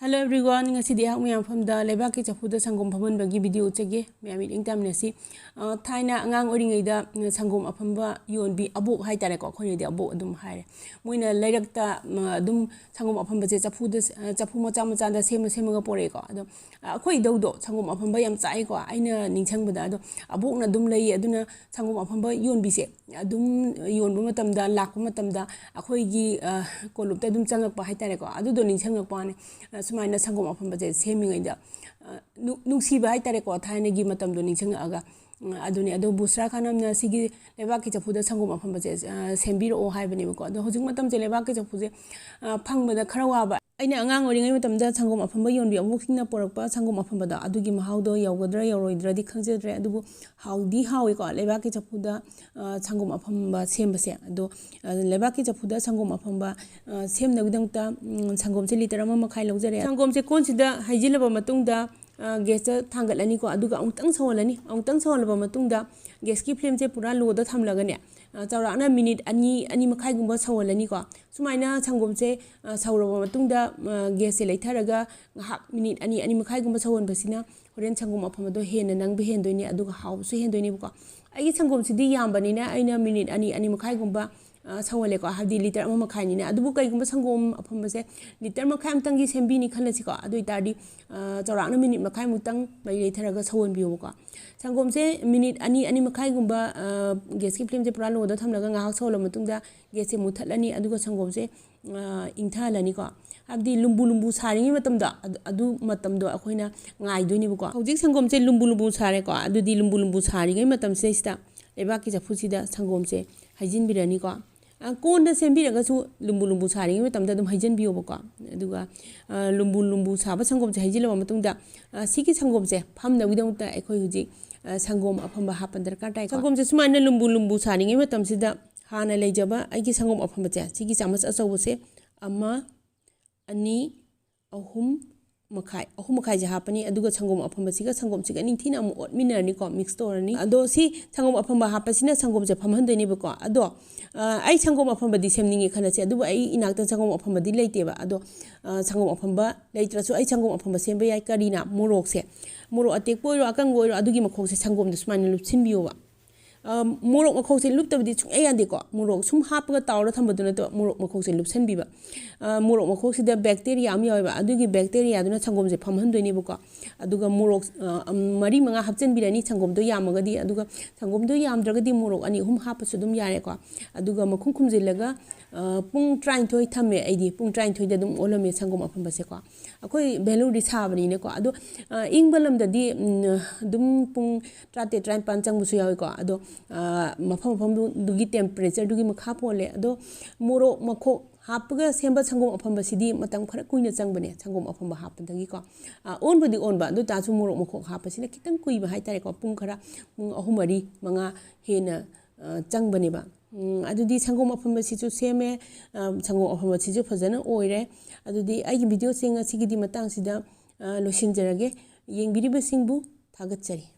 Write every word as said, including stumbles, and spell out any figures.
Hello everyone, ꯉꯁꯤꯗꯤ ꯑꯩꯍꯥꯛ ꯃꯌꯥꯝ ꯃꯐꯝꯗ ꯂꯩꯕꯥꯛꯀꯤ ꯆꯐꯨꯗ ꯁꯪꯒꯣꯝ ꯐꯝꯍꯟꯕꯒꯤ ꯚꯤꯗꯤꯑꯣ ꯎꯠꯆꯒꯦ꯫ ꯃꯌꯥꯝ ꯃꯤꯠꯌꯦꯡ ꯇꯥꯃꯤꯟꯅꯁꯤ꯫ ꯑ, ꯊꯥꯏꯅ ꯑꯉꯥꯡ ꯑꯣꯏꯔꯤꯉꯩꯗ, ꯑ, ꯁꯪꯒꯣꯝ ꯑꯐꯝꯕ ꯌꯣꯟꯕꯤ ꯑꯕꯣꯛ ꯍꯥꯏꯇꯥꯔꯦꯀꯣ, ꯑꯩꯈꯣꯏꯅꯗꯤ ꯑꯕꯣꯛ ꯑꯗꯨꯝ ꯍꯥꯏꯔꯦ꯫ ꯃꯣꯏꯅ ꯂꯩꯔꯛꯇ, ꯃ, ꯑꯗꯨꯝ ꯁꯪꯒꯣꯝ ꯑꯐꯝꯕꯁꯦ ꯆꯐꯨꯗ, ꯑ, ꯆꯐꯨ ꯃꯆꯥ ꯃꯆꯥꯗ ꯁꯦꯝꯃ ꯁꯦꯝꯃꯒ ꯄꯣꯔꯛꯑꯦꯀꯣ꯫ ꯑꯗꯣ, ꯑ, ꯑꯩꯈꯣꯏ ꯏꯙꯧꯗꯣ ꯁꯪꯒꯣꯝ ꯑꯐꯝꯕ ꯌꯥꯝ ꯆꯥꯏꯀꯣ, ꯑꯩꯅ ꯅꯤꯡꯁꯤꯡꯕꯗ꯫ ꯑꯗꯣ ꯑꯕꯣꯛꯅ ꯑꯗꯨꯝ ꯂꯩꯌꯦ꯫ ꯑꯗꯨꯅ ꯁꯪꯒꯣꯝ ꯑꯐꯝꯕ ꯌꯣꯟꯕꯤꯁꯦ ꯑꯗꯨꯝ ꯌꯣꯟꯕ ꯃꯇꯝꯗ, ꯂꯥꯛꯄ ꯃꯇꯝꯗ ꯑꯩꯈꯣꯏꯒꯤ, ꯑ, ꯀꯣꯂꯨꯞꯇ ꯑꯗꯨꯝ ꯆꯪꯉꯛꯄ ꯍꯥꯏꯇꯥꯔꯦꯀꯣ꯫ ꯑꯗꯨꯗꯣ ꯅꯤꯡꯁꯤꯡꯉꯛꯄ ꯋꯥꯅꯤ꯫ ꯑ, ꯁꯨꯃꯥꯏꯅ ꯁꯪꯒꯣꯝ ꯑꯐꯝꯕꯁꯦ ꯁꯦꯝꯃꯤꯉꯩꯗ, ꯑ, ꯅꯨ-, ꯅꯨꯡꯁꯤꯕ ꯍꯥꯏꯇꯥꯔꯦꯀꯣ, ꯊꯥꯏꯅꯒꯤ ꯃꯇꯝꯗꯣ ꯅꯤꯡꯁꯤꯡꯉꯛꯑꯒ꯫ ꯑ, ꯑꯗꯨꯅꯤ꯫ ꯑꯗꯣ ꯕꯨꯁ꯭ꯔꯥ ꯈꯥꯅꯝꯅ ꯁꯤꯒꯤ ꯂꯩꯕꯥꯛꯀꯤ ꯆꯐꯨꯗ ꯁꯪꯒꯣꯝ ꯑꯐꯝꯕꯁꯦ, ꯑ, ꯁꯦꯝꯕꯤꯔꯛꯑꯣ ꯍꯥꯏꯕꯅꯦꯕꯀꯣ꯫ ꯑꯗꯣ ꯍꯧꯖꯤꯛ ꯃꯇꯝꯁꯦ ꯂꯩꯕꯥꯛꯀꯤ ꯆꯐꯨꯁꯦ, ꯑ, ꯐꯪꯕꯗ ꯈꯔ ꯋꯥꯕ꯫ ꯑꯩꯅ ꯑꯉꯥꯡ ꯑꯣꯏꯔꯤꯉꯩ ꯃꯇꯝꯗ ꯁꯪꯒꯣꯝ ꯑꯐꯝꯕ ꯌꯣꯟꯕꯤ ꯑꯕꯣꯛꯁꯤꯡꯅ ꯄꯨꯔꯛꯄ ꯁꯪꯒꯣꯝ ꯑꯐꯝꯕꯗꯣ, ꯑꯗꯨꯒꯤ ꯃꯍꯥꯎꯗꯣ ꯌꯧꯒꯗ꯭ꯔꯥ ꯌꯧꯔꯣꯏꯗ꯭ꯔꯗꯤ ꯈꯪꯖꯗ꯭ꯔꯦ꯫ ꯑꯗꯨꯕꯨ ꯍꯥꯎꯗꯤ ꯍꯥꯎꯋꯤꯀꯣ, ꯂꯩꯕꯥꯛꯀꯤ ꯆꯐꯨꯗ, ꯑ, ꯁꯪꯒꯣꯝ ꯑꯐꯝꯕ ꯁꯦꯝꯕꯁꯦ꯫ ꯑꯗꯣ, ꯑ, ꯂꯩꯕꯥꯛꯀꯤ ꯆꯐꯨꯗ ꯁꯪꯒꯣꯝ ꯑꯐꯝꯕ, ꯑ, ꯁꯦꯝꯅꯕꯒꯤꯗꯃꯛꯇ, ꯎꯝ, ꯁꯪꯒꯣꯝꯁꯦ ꯂꯤꯇꯔ ꯑꯃ ꯃꯈꯥꯏ ꯂꯧꯖꯔꯦ꯫ ꯁꯪꯒꯣꯝꯁꯦ ꯀꯣꯟꯁꯤꯗ ꯍꯩꯖꯤꯜꯂꯕ ꯃꯇꯨꯡꯗ, ꯑ, ꯒ꯭ꯌꯥꯁꯇ ꯊꯥꯡꯒꯠꯂꯅꯤꯀꯣ꯫ ꯑꯗꯨꯒ ꯑꯃꯨꯛꯇꯪ ꯁꯧꯍꯜꯂꯅꯤ꯫ ꯑꯃꯨꯛꯇꯪ ꯁꯧꯍꯜꯂꯕ ꯃꯇꯨꯡꯗ, ꯒ꯭ꯌꯥꯁꯀꯤ ꯐ꯭ꯂꯦꯝꯁꯦ ꯄꯨꯔꯥ ꯂꯣꯗ ꯊꯝꯂꯒꯅꯦ, ꯑ, ꯆꯥꯎꯔꯥꯛꯅ ꯃꯤꯅꯤꯠ ꯑꯅꯤ, ꯑꯅꯤ ꯃꯈꯥꯏꯒꯨꯝꯕ ꯁꯧꯍꯜꯂꯅꯤꯀꯣ꯫ ꯁꯨꯃꯥꯏꯅ ꯁꯪꯒꯣꯝꯁꯦ, ꯑ, ꯁꯧꯔꯕ ꯃꯇꯨꯡꯗ, ꯑ, ꯒ꯭ꯌꯥꯁꯁꯦ ꯂꯩꯊꯔꯒ ꯉꯥꯏꯍꯥꯛ ꯃꯤꯅꯤꯠ ꯑꯅꯤ, ꯑꯅꯤ ꯃꯈꯥꯏꯒꯨꯝꯕ ꯁꯧꯍꯟꯕꯁꯤꯅ ꯍꯣꯔꯦꯟ ꯁꯪꯒꯣꯝ ꯑꯐꯝꯕꯗꯣ ꯍꯦꯟꯅ ꯅꯪꯕ ꯍꯦꯟꯗꯣꯏꯅꯤ, ꯑꯗꯨꯒ ꯍꯥꯎꯕꯁꯨ ꯍꯦꯟꯗꯣꯏꯅꯦꯕꯀꯣ꯫ ꯑꯩꯒꯤ ꯁꯪꯒꯣꯝꯁꯤꯗꯤ ꯌꯥꯝꯕꯅꯤꯅ ꯑꯩꯅ ꯃꯤꯅꯤꯠ ꯑꯅꯤ, ꯑꯅꯤ ꯃꯈꯥꯏꯒꯨꯝꯕ, ꯑ, ꯁꯧꯍꯜꯂꯦꯀꯣ, ꯍꯥꯏꯕꯗꯤ ꯂꯤꯇꯔ ꯑꯃ ꯃꯈꯥꯏꯅꯤꯅ꯫ ꯑꯗꯨꯕꯨ ꯀꯩꯒꯨꯝꯕ ꯁꯪꯒꯣꯝ ꯑꯐꯝꯕꯁꯦ ꯂꯤꯇꯔ ꯃꯈꯥꯏ ꯑꯃꯇꯪꯒꯤ ꯁꯦꯝꯕꯤꯅꯤ ꯈꯜꯂꯁꯤꯀꯣ, ꯑꯗꯨ ꯑꯣꯏꯇꯥꯔꯗꯤ, ꯑ, ꯆꯥꯎꯔꯥꯛꯅ ꯃꯤꯅꯤꯠ ꯃꯈꯥꯏꯃꯨꯛꯇꯪ ꯃꯩ ꯂꯩꯊꯔꯒ ꯁꯧꯍꯟꯕꯤꯌꯣꯕꯀꯣ꯫ ꯁꯪꯒꯣꯝꯁꯦ ꯃꯤꯅꯤꯠ ꯑꯅꯤ, ꯑꯅꯤ ꯃꯈꯥꯏꯒꯨꯝꯕ, ꯑ, ꯒ꯭ꯌꯥꯁꯀꯤ ꯐ꯭ꯂꯦꯝꯁꯦ ꯄꯨꯔꯥ ꯂꯣꯗ ꯊꯝꯂꯒ ꯉꯥꯏꯍꯥꯛ ꯁꯧꯍꯜꯂ ꯃꯇꯨꯡꯗ ꯒ꯭ꯌꯥꯁꯁꯦ ꯃꯨꯊꯠꯂꯅꯤ, ꯑꯗꯨꯒ ꯁꯪꯒꯣꯝꯁꯦ, ꯑ, ꯏꯪꯊꯍꯜꯂꯅꯤꯀꯣ꯫ ꯍꯥꯏꯕꯗꯤ ꯂꯨꯝꯕꯨ ꯂꯨꯝꯕꯨ ꯁꯥꯔꯤꯉꯩ ꯃꯇꯝꯗꯣ, ꯑꯗꯨ, ꯑꯗꯨ ꯃꯇꯝꯗꯣ ꯑꯩꯈꯣꯏꯅ ꯉꯥꯏꯗꯣꯏꯅꯦꯕꯀꯣ꯫ ꯍꯧꯖꯤꯛ ꯁꯪꯒꯣꯝꯁꯦ ꯂꯨꯝꯕꯨ ꯂꯨꯝꯕꯨ ꯁꯥꯔꯦꯀꯣ, ꯑꯗꯨꯗꯤ ꯂꯨꯝꯕꯨ ꯂꯨꯝꯕꯨ ꯁꯥꯔꯤꯉꯩ ꯃꯇꯝꯁꯤꯗꯩꯁꯤꯗ ꯂꯩꯕꯥꯛꯀꯤ ꯆꯐꯨꯁꯤꯗ ꯁꯪꯒꯣꯝꯁꯦ ꯍꯩꯖꯤꯟꯕꯤꯔꯅꯤꯀꯣ꯫ ꯑ, ꯀꯣꯟꯗ ꯁꯦꯝꯕꯤꯔꯒꯁꯨ ꯂꯨꯝꯕꯨ ꯂꯨꯝꯕꯨ ꯁꯥꯔꯤꯉꯩ ꯃꯇꯝꯗ ꯑꯗꯨꯝ ꯍꯩꯖꯤꯟꯕꯤꯌꯣꯕꯀꯣ꯫ ꯑꯗꯨꯒ, ꯑ, ꯂꯨꯝꯕꯨ ꯂꯨꯝꯕꯨ ꯁꯥꯕ ꯁꯪꯒꯣꯝꯁꯦ ꯍꯩꯖꯤꯜꯂꯕ ꯃꯇꯨꯡꯗ, ꯑ, ꯁꯤꯒꯤ ꯁꯪꯒꯣꯝꯁꯦ ꯐꯝꯅꯕꯒꯤꯗꯃꯛꯇ ꯑꯩꯈꯣꯏ ꯍꯧꯖꯤꯛ, ꯑ, ꯁꯪꯒꯣꯝ ꯑꯐꯝꯕ ꯍꯥꯞꯄ ꯗꯔꯀꯥꯔ ꯇꯥꯏꯀꯣ꯫ ꯁꯪꯒꯣꯝꯁꯦ ꯁꯨꯃꯥꯏꯅ ꯂꯨꯝꯕꯨ ꯂꯨꯝꯕꯨ ꯁꯥꯔꯤꯉꯩ ꯃꯇꯝꯁꯤꯗ ꯍꯥꯟꯅ ꯂꯩꯖꯕ ꯑꯩꯒꯤ ꯁꯪꯒꯣꯝ ꯑꯐꯝꯕꯁꯦ, ꯁꯤꯒꯤ ꯆꯥꯃꯁ ꯑꯆꯧꯕꯁꯦ ꯑꯃ, ꯑꯅꯤ, ꯑꯍꯨꯝ, ꯃꯈꯥꯏ, ꯑꯍꯨꯝ ꯃꯈꯥꯏꯁꯦ ꯍꯥꯞꯄꯅꯤ꯫ ꯑꯗꯨꯒ ꯁꯪꯒꯣꯝ ꯑꯐꯝꯕꯁꯤꯒ ꯁꯪꯒꯣꯝꯁꯤꯒ ꯅꯤꯡꯊꯤꯅ ꯑꯃꯨꯛ ꯑꯣꯠꯃꯤꯟꯅꯔꯅꯤꯀꯣ, ꯃꯤꯛꯁ ꯇꯧꯔꯅꯤ꯫ ꯑꯗꯣ ꯁꯤ ꯁꯪꯒꯣꯝ ꯑꯐꯝꯕ ꯍꯥꯞꯄꯁꯤꯅ ꯁꯪꯒꯣꯝꯁꯦ ꯐꯝꯍꯟꯗꯣꯏꯅꯦꯕꯀꯣ꯫ ꯑꯗꯣ ꯑ, ꯑꯩ ꯁꯪꯒꯣꯝ ꯑꯐꯝꯕꯗꯤ ꯁꯦꯝꯅꯤꯡꯉꯦ ꯈꯜꯂꯁꯦ, ꯑꯗꯨꯕꯨ ꯑꯩ ꯏꯅꯥꯛꯇ ꯁꯪꯒꯣꯝ ꯑꯐꯝꯕꯗꯤ ꯂꯩꯇꯦꯕ꯫ ꯑꯗꯣ ꯑ, ꯁꯪꯒꯣꯝ ꯑꯐꯝꯕ ꯂꯩꯇ꯭ꯔꯁꯨ ꯑꯩ ꯁꯪꯒꯣꯝ ꯑꯐꯝꯕ ꯁꯦꯝꯕ ꯌꯥꯏ꯫ ꯀꯔꯤꯅ? ꯃꯣꯔꯣꯛꯁꯦ, ꯃꯣꯔꯣꯛ ꯑꯇꯦꯛꯄ ꯑꯣꯏꯔꯣ, ꯑꯀꯪꯕ ꯑꯣꯏꯔꯣ, ꯑꯗꯨꯒꯤ ꯃꯈꯣꯛꯁꯦ ꯁꯪꯒꯣꯝꯗ ꯁꯨꯃꯥꯏꯅ ꯂꯨꯞꯁꯤꯟꯕꯤꯌꯣꯕ꯫ ꯑ, ꯃꯣꯔꯣꯛ ꯃꯈꯣꯛꯁꯦ ꯂꯨꯞꯇꯕꯗꯤ ꯁꯨꯡꯌꯥ ꯌꯥꯗꯦꯀꯣ꯫ ꯃꯣꯔꯣꯛ ꯁꯨꯝ ꯍꯥꯞꯄꯒ ꯇꯥꯎꯔ ꯊꯝꯕꯗꯨ ꯅꯠꯇꯕ, ꯃꯣꯔꯣꯛ ꯃꯈꯣꯛꯁꯦ ꯂꯨꯞꯁꯟꯕꯤꯕ꯫ ꯑ, ꯃꯣꯔꯣꯛ ꯃꯈꯣꯛꯁꯤꯗ ꯕꯦꯛꯇꯦꯔꯤꯌꯥ ꯑꯃ ꯌꯥꯎꯋꯦꯕ, ꯑꯗꯨꯒꯤ ꯕꯦꯛꯇꯦꯔꯤꯌꯥꯗꯨꯅ ꯁꯪꯒꯣꯝꯁꯦ ꯐꯝꯍꯟꯗꯣꯏꯅꯦꯕꯀꯣ꯫ ꯑꯗꯨꯒ ꯃꯣꯔꯣꯛ, ꯑ, ꯃꯔꯤ ꯃꯉꯥ ꯍꯥꯞꯆꯤꯟꯕꯤꯔꯅꯤ, ꯁꯪꯒꯣꯝꯗꯣ ꯌꯥꯝꯃꯒꯗꯤ꯫ ꯑꯗꯨꯒ ꯁꯪꯒꯣꯝꯗꯣ ꯌꯥꯝꯗ꯭ꯔꯒꯗꯤ ꯃꯣꯔꯣꯛ ꯑꯅꯤ ꯑꯍꯨꯝ ꯍꯥꯞꯄꯁꯨ ꯑꯗꯨꯝ ꯌꯥꯔꯦꯀꯣ꯫ ꯑꯗꯨꯒ ꯃꯈꯨꯝ ꯈꯨꯝꯖꯤꯜꯂꯒ, ꯑ, ꯄꯨꯡ ꯇꯔꯥꯅꯤꯊꯣꯏ ꯊꯝꯃꯦ ꯑꯩꯗꯤ꯫ ꯄꯨꯡ ꯇꯔꯥꯅꯤꯊꯣꯏꯗ ꯑꯗꯨꯝ ꯑꯣꯜꯂꯝꯃꯦ ꯁꯪꯒꯣꯝ ꯑꯐꯝꯕꯁꯦꯀꯣ꯫ ꯑꯩꯈꯣꯏ ꯚꯦꯂꯨꯔꯗꯤ ꯁꯥꯕꯅꯤꯅꯀꯣ꯫ ꯑꯗꯣ, ꯑ, ꯏꯪꯕ ꯂꯝꯗꯗꯤ, ꯎꯝ, ꯑꯗꯨꯝ ꯄꯨꯡ ꯇꯔꯥꯇꯔꯦꯠ, ꯇꯔꯥꯅꯤꯄꯥꯟ ꯆꯪꯕꯁꯨ ꯌꯥꯎꯏꯀꯣ꯫ ꯑꯗꯣ, ꯑ, ꯃꯐꯝ ꯃꯐꯝꯗꯨꯒꯤ ꯇꯦꯝꯄꯔꯦꯆꯔꯗꯨꯒꯤ ꯃꯈꯥ ꯄꯣꯜꯂꯦ꯫ ꯑꯗꯣ ꯃꯣꯔꯣꯛ ꯃꯈꯣꯛ ꯍꯥꯞꯄꯒ ꯁꯦꯝꯕ ꯁꯪꯒꯣꯝ ꯑꯐꯝꯕꯁꯤꯗꯤ ꯃꯇꯝ ꯈꯔ ꯀꯨꯏꯅ ꯆꯪꯕꯅꯦ, ꯁꯪꯒꯣꯝ ꯑꯐꯝꯕ ꯍꯥꯞꯄꯗꯒꯤꯀꯣ꯫ ꯑ, ꯑꯣꯟꯕꯨꯗꯤ ꯑꯣꯟꯕ, ꯑꯗꯨ ꯇꯥꯔꯁꯨ ꯃꯣꯔꯣꯛ ꯃꯈꯣꯛ ꯍꯥꯞꯄꯁꯤꯅ ꯈꯤꯇꯪ ꯀꯨꯏꯕ ꯍꯥꯏꯇꯥꯔꯦꯀꯣ꯫ ꯄꯨꯡ ꯈꯔ, ꯄꯨꯡ ꯑꯍꯨꯝ, ꯃꯔꯤ, ꯃꯉꯥ ꯍꯦꯟꯅ, ꯑ, ꯆꯪꯕꯅꯦꯕ꯫ ꯎꯝ, ꯑꯗꯨꯗꯤ ꯁꯪꯒꯣꯝ ꯑꯐꯝꯕꯁꯤꯁꯨ ꯁꯦꯝꯃꯦ, ꯑ, ꯁꯪꯒꯣꯝ ꯑꯐꯝꯕꯁꯤꯁꯨ ꯐꯖꯅ ꯑꯣꯏꯔꯦ꯫ ꯑꯗꯨꯗꯤ ꯑꯩꯒꯤ ꯚꯤꯗꯤꯑꯣꯁꯦ ꯉꯁꯤꯒꯤꯗꯤ ꯃꯇꯥꯡꯁꯤꯗ, ꯑ, ꯂꯣꯏꯁꯤꯟꯖꯔꯒꯦ꯫ ꯌꯦꯡꯕꯤꯔꯤꯕꯁꯤꯡꯕꯨ ꯊꯥꯒꯠꯆꯔꯤ꯫